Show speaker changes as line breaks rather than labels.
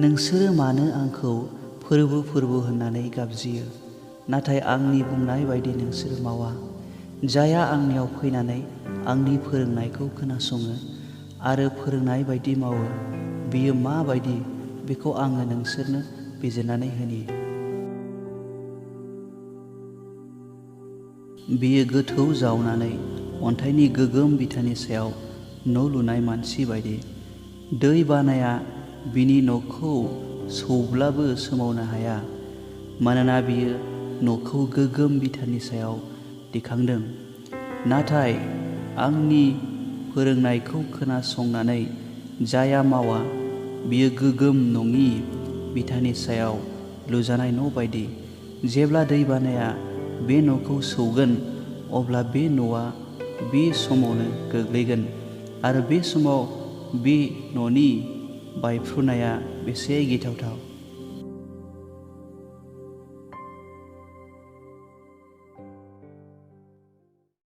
नोंसोरो मानो आंखौ फोरबो फोरबो होननानै गाबज्रियो, नाथाय आंनि बुंनाय बायदि नोंसोर मावा। जायहा आंनियाव फैनानै आंनि फोरोंनायखौ खोनासङो आरो फोरोंनाय बायदि मावो, बियो माबायदि बेखौ आङो नोंसोरनो बिजिरनानै होनि। बियो गोथौ जावनानै अन्थाइनि गोगोम बिथानि सायाव न' लुनाय मानसि बायदि। दै बानाया बिनि न'खौ सौब्लाबो सोमावनो हाया, मानोना बियो न'खौ गोगोम बिथानि सायाव दिखांदों। नाथाय आंनि फोरोंनायखौ खोनासंनानै जाया मावा, बियो गोगोम नङि बिथानि सायाव लुजानाय न' बायदि। जेब्ला दै बानाया बे न'खौ सौगोन, अब्ला बे न'आ बे समावनो गोग्लैगोन, आरो बे समाव बे न'नि बायफ्रुनाया बेसे गिथावथाव।